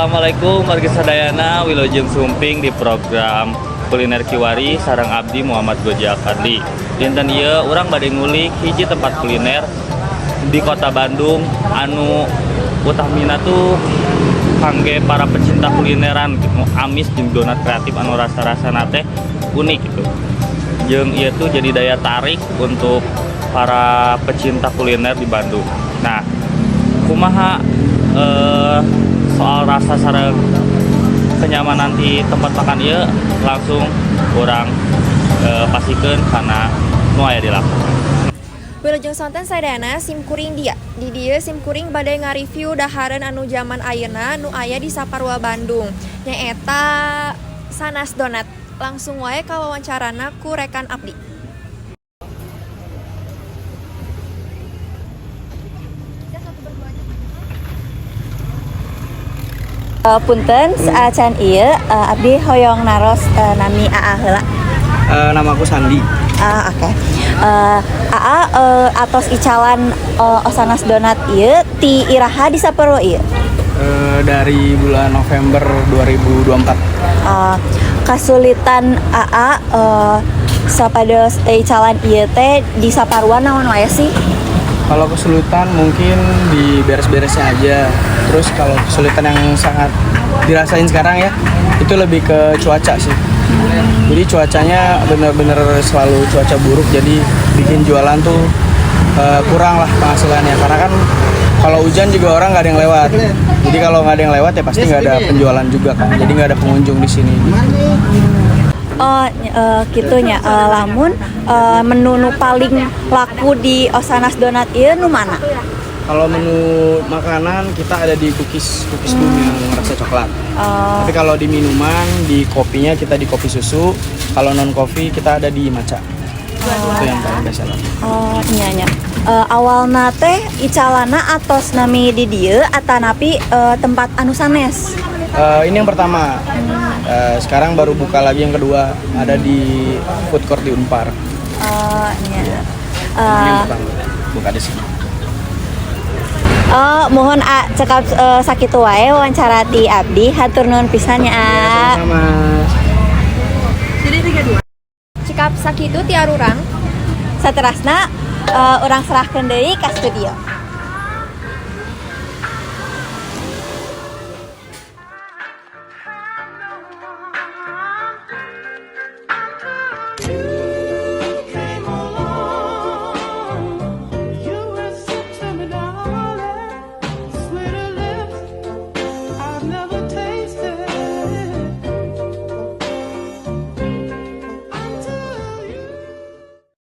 Assalamualaikum warga sadayana, wilujeng sumping di program Kuliner Kiwari sareng abdi Muhammad Goji Akadli. Dinten ieu urang bade ngulik hiji tempat kuliner di kota Bandung anu utamina tuh kangge para pecinta kulineran gitu, amis jeung donat kreatif anu rasa-rasana teh unik gitu. Jeung ieu tuh jadi daya tarik untuk para pecinta kuliner di Bandung. Nah, kumaha soal rasa sareng kenyamanan di tempat makan ieu, langsung urang pasihkeun kana nu aya di lapangan. Wilujeng sonten sadayana, sim kuring dia. Di dieu sim kuring bade ngareview dahareun anu jaman ayeuna nu aya di Saparua Bandung. Nyaeta Sanas Donat. Langsung wae ka wawancarana ku rekan abdi. Punten saacan ieu, abdi hoyong naros nami AA heula. Nama aku Sandi. Ah, oke. AA, atos icalan Osanas Donat ieu ti iraha di Saparua ieu? Dari bulan November 2024. Kasulitan AA sapados icalan ieu teh di Saparua naon wae sih? Kalau kesulitan mungkin di beres-beresnya aja. Terus kalau kesulitan yang sangat dirasain sekarang ya, itu lebih ke cuaca sih. Jadi cuacanya bener-bener selalu cuaca buruk, jadi bikin jualan tuh kurang lah penghasilannya. Karena kan kalau hujan juga orang nggak ada yang lewat. Jadi kalau nggak ada yang lewat ya pasti nggak ada penjualan juga kan. Jadi nggak ada pengunjung di sini. Oh, kitu nya. Lamun menu nu paling laku di Osanas Donat ieu nu mana? Kalau menu makanan kita ada di cookies cookies boom yang rasa coklat. Tapi kalau di minuman, di kopinya kita di kopi susu. Kalau non kopi kita ada di matcha. Itu yang paling best seller. Oh, iya nya. Awalna teh icalana atos nami di dieu atanapi tempat anu sanes? Ini yang pertama. Sekarang baru buka lagi yang kedua, ada di food court di Unpar. Oh, iya. Ini yang pertama buka di sini. Oh, mohon A, cekap sakitu wae wawancara ti abdi, hatur nuhun pisan nya, A. Sama. Cekap sakitu ti arurang. Saterasna urang serahkeun deui ka studio.